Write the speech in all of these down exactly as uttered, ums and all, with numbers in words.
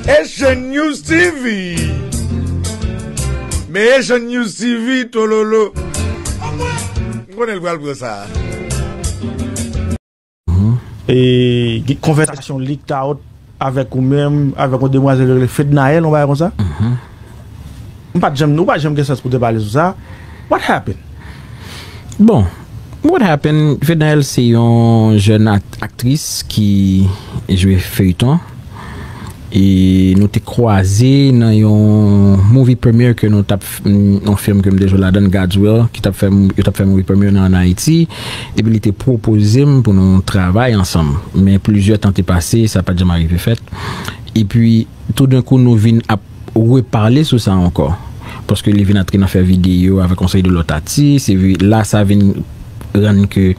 Haitian News T V. Men Haitian News T V, tololo. M konnen l pral pran sa. E, gen konvèsasyon leak out avèk ou menm, avèk yon demwazèl yo rele Fednaelle, yon bagay konsa. M pa t janm, ou pa t janm gen sans pou te pale sou sa. What happened? Bon, what happened? Fednaelle se yon jèn aktris ki jwe feyton. E nou te kwaze nan yon movie premiere ke nou t ap yon film ke m te jwe ladan, God's Will, ki t ap fè, yo t ap fè movie premiere nan an Ayiti. Epi li te pwopoze m pou nou travay ansanm. Men plizyè tan te pase, sa pa t janm arive fèt. Epi toudenkou nou vin ap repale sou sa ankò. Paske li vin antre nan fè videyo avèk yon seri de lòt atis, epi la sa vin rann ke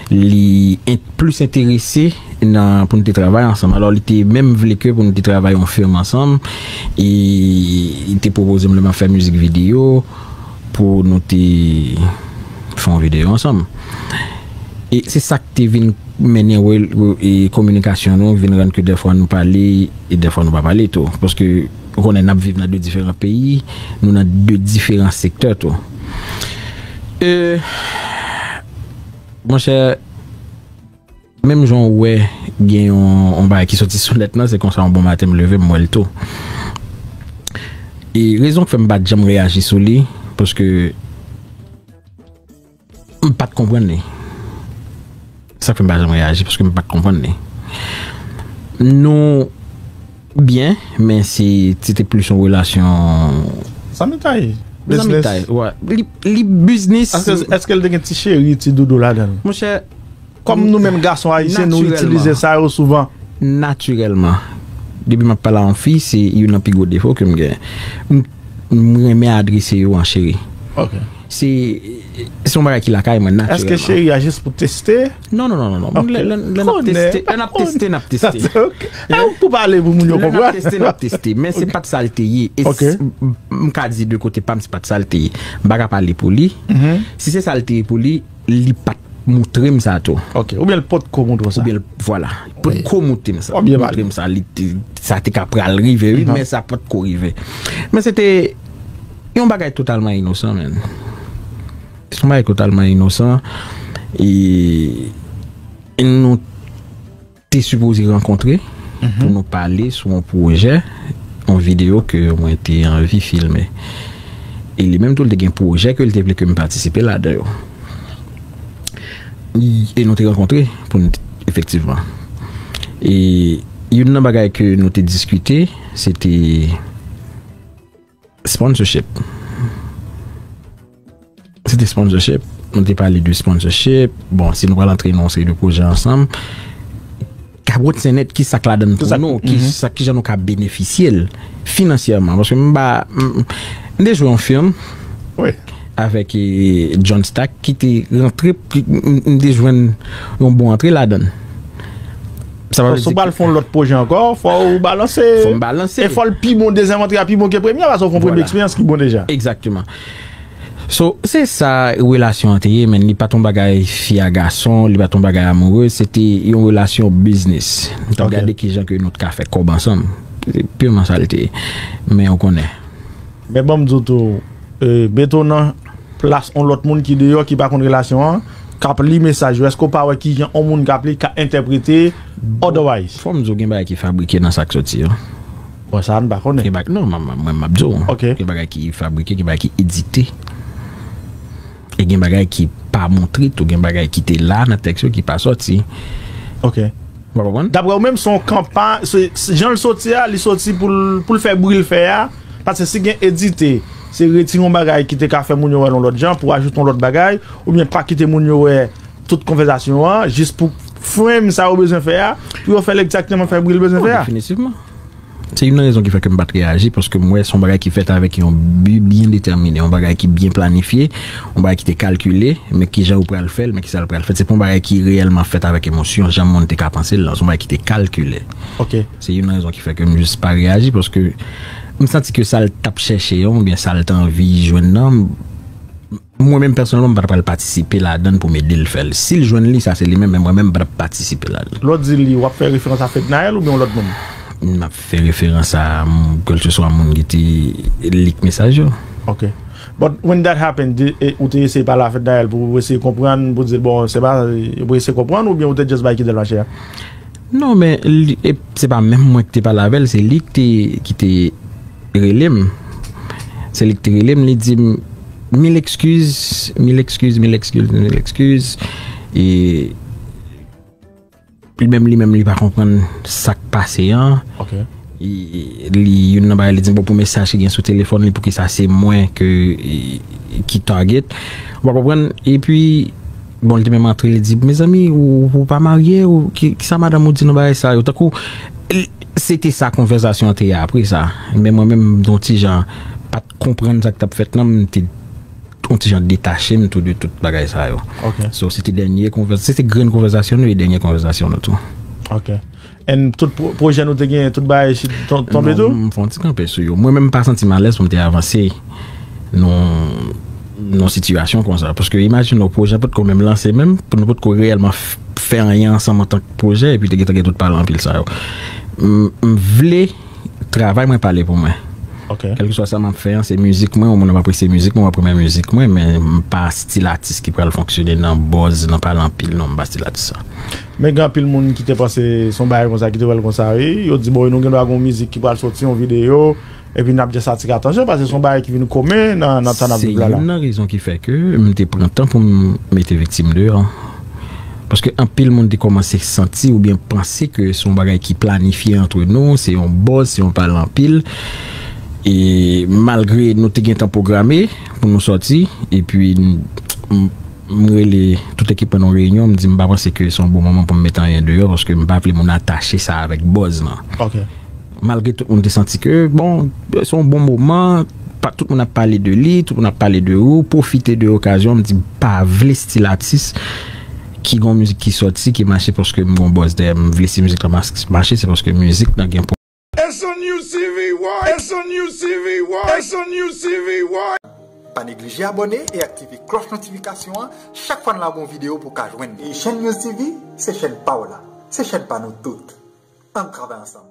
li plis enterese nan pou nou te travay ansanm. Alò li te menm vle ke pou nou te travay yon film ansanm. E li te pwopoze m lè m ap fè mizik videyo pou nou te fè yon videyo ansanm. E se sa k te vin mennen e kominikasyon nou vin rann ke dèfwa nou pale e dèfwa nou pa pale tou. Paske ou konnen n ap viv nan de diferan peyi, nou nan de diferan sektè tou. E, monchè, menm jan w wè gen yon, yon bagay ki soti sou nèt lan, se konsa yon bon maten m leve m wè l tou. E rezon k fè m pa t janm reyaji sou li, paske m pa t konprann li. Sa k fè m pa janm reyaji, paske m pa t konprann li. Nou byen, men se, se te plis yon relasyon. Zanmitay. Biznis. Li, li biznis. Èske, èske l te gen ti cheri, ti doudou ladan l? Monchè, kòm nou menm gason ayisyen, nou itilize sa yo souvan. Natirèlman. Depi m ap pale a yon fi, se youn nan pi gwo defo ke m gen. M, m renmen adrese yo an cheri. Ok. Se, se yon bagay ki lakay mwen natirèlman. Èske cheri a jis pou teste? Non, non, non, non, non. Lè, lè, lè n ap teste, lè n ap teste, n ap teste. Ok. Ou pou pale pou moun yo konprann. Lè n ap teste, n ap teste. Men se pa t sa l te ye. E m ka di de kote pa m, se pa t sa l te ye. M pa ka pale pou li. Si se sa l te ye pou li, li pa t moutre m sa tou. Ok. Oubyen l potko moutre w sa. Oubyen, vwala. Potko moutre m sa. Moutre m sa. Li te, sa te ka pral rive, wi, men sa potko rive. Men se te yon bagay totalman inosan, menn. Se yon bagay totalman inosan. E, e nou te sipoze rankontre pou nou pale sou yon pwojè, yon videyo ke mwen te anvi filme. E li menm tou, li te gen pwojè ke li te vle ke m patisipe ladan yo. E nou te rankontre pou n, efektivman. E youn nan bagay ke nou te diskite, se te sponsorship. Se te sponsorship. Nou te pale de sponsorship. Bon, si nou pral antre nan yon seri de pwojè ansanm, ka what's in it, ki sa k ladan l pou nou, ki sa, kijan nou ka benefisye l finansyèman. Paske m pa, m, m te jwe yon film avèk, eh, John Stack ki te rantre, ki, m, m te jwenn yon bon antre ladan l. Sa pa vle di. Si w pral fè yon lòt pwojè ankò, fò w balanse. Fò m balanse. E fò l pi bon, dezyèm antre a pi bon ke premye a, paske w fè yon premye eksperyans ki bon deja. Egzakteman. So, se sa relasyon an te ye, men li pa t yon bagay fi a gason, li pa t yon bagay amourez, se te yon relasyon biznis. Nou t ap gade kijan ke nou t ka fè kòb ansanm. Se piman sa l te ye. Men ou konnen. Men ban m di w tou, eh, Beto nan plas yon lòt moun ki deyò, ki pa konn relasyon an, k ap li mesaj yo. Èske w pa wè kijan yon moun k ap li ka entèprete otherwise? Fò m di w gen bagay ki fabrike nan sa k soti yo. Bon, sa a n pa konnen. Gen bagay, non, mwen, mwen, mwen m ap di w. Ok. Gen bagay ki fabrike, gen bagay ki edite. E gen bagay ki pa montre tou, gen bagay ki te la nan tèks yo ki pa sòti. Ok. Ou pa konprann? Daprè ou menm, se yon kanpay, se, se jan l soti a, li soti pou l, pou l fè bri l fè a. Paske si gen edite, se retire yon bagay ki te ka fè moun yo wè l yon lòt jan, pou ajoute yon lòt bagay, oubyen pa kite moun yo wè tout konvèsasyon an, jis pou frame sa yo bezwen fè a, pou yo fè l egzakteman fè bri l bezwen fè a. Definitivman. Se youn nan rezon ki fè ke m pa t reyaji, paske m wè se yon bagay ki fèt avèk yon bi byen detèmine, yon bagay ki byen planifye, yon bagay ki te kalkile, men kijan ou pral fè l, men kisa l pral fèt. Se pa yon bagay ki reyèlman fèt avèk emosyon, jan moun te ka panse l lan. Se yon bagay ki te kalkile. Ok. Se youn nan rezon ki fè ke m jis pa reyaji, paske m santi ke sa l t ap chèche an, oubyen sa l t anvi jwenn nan, mwen menm pèsonèlman, m pa t pral patisipe ladan l pou m ede l fè l. Si l jwenn li, sa se li menm, men mwen menm, m pa t ap patisipe ladan l. Lè w di li, w ap fè referans a Fednaelle oubyen yon lòt moun? M ap fè referans a m- kèlkeswa moun ki te lik mesaj yo. Ok. But when that happened, di- e- ou te eseye pale avèk Dayèl pou ou eseye konprann, pou di l, bon, se pa, pou eseye konprann, oubyen ou te just bay kite l mache a? Non, men li- e- se pa menm mwen ki te pale avè l, se li ki te, ki te rele m. Se li ki te rele m, li di m mil ekskiz, mil ekskiz, mil ekskiz, mil ekskiz. E li menm, li menm, li pa konprann sa k pase an. Ok. E- e- li youn nan bagay li di m, bon, pou mesaj ki gen sou telefòn li, poukisa se mwen ke e- ki target, ou pa konprann? Epi bon, li te menm antre, li di, mezanmi, ou, ou pa marye, ou ki, ki sa madanm ou di nan bagay sa yo? Tankou li- se te sa konvèsasyon an te ye apre sa. Men mwen menm m t on ti jan pa t konprann sa k t ap fèt nan, m te on ti jan detache m tou de tout bagay sa yo. Ok. So se te dènye konvèsasyon, se te grenn konvèsasyon nou e dènye konvèsasyon nou tou. Ok. And tout pwojè nou te gen, tout bagay tonbe tou? M fè on ti kanpe sou yo. Mwen menm m pa santi m alèz pou m te avanse nan nan sitiyasyon konsa. Paske imajine w, pwojè potko menm lanse menm, pou nou potko reyèlman fè anyen ansanm antank pwojè, epi te gentan gen tout pale anpil sa yo. M vle travay mwen pale pou mwen. Ok. Kèlkeswa sa m ap fè an, se mizik mwen, yon moun ap apresye mizik mwen, w ap renmen mizik mwen, men m pa stil atis ki pral fonksyone nan buzz, nan pale anpil, non, m pa stil atis sa. Men gen anpil moun ki te panse se yon bagay konsa, ki te wè l konsa, wi. Yo di, bon, nou gen dwa gen yon mizik ki pral soti, yon videyo, epi n ap just atire atansyon, paske se yon bagay ki vin komen nan, nan tan n ap viv la. Se youn nan rezon ki fè ke m te pran tan pou m mete Viktim deyò. Paske anpil moun te kòmanse santi oubyen panse ke se yon bagay ki planifye antre nou, se yon buzz, se yon pale anpil. E malgre nou te gentan pwograme pou nou sòti, epi m, m, m rele tout ekip mwen nan reyinyon, m di m pa panse ke se yon bon moman pou m mete anyen deyò, paske m pa vle moun atache sa avèk buzz lan. Ok. Malgre tout moun te santi ke, bon, se yon bon moman, pa tout moun ap pale de li, tout moun ap pale de ou, pwofite de okazyon, m di m pa vle stil atis ki gon mizik ki sòti, ki mache paske m gon buzz dèyè m. M vle si mizik la mache, se paske mizik la gen. It's a new C V, what? It's a new C V, what? It's a new C V, what? Pa neglije abòne e aktive klòch notifikasyon an chak fwa n lage yon videyo pou w ka jwenn li. E chèn News T V, se chèn pa w la. Se chèn pa nou tout. Ann travay ansanm.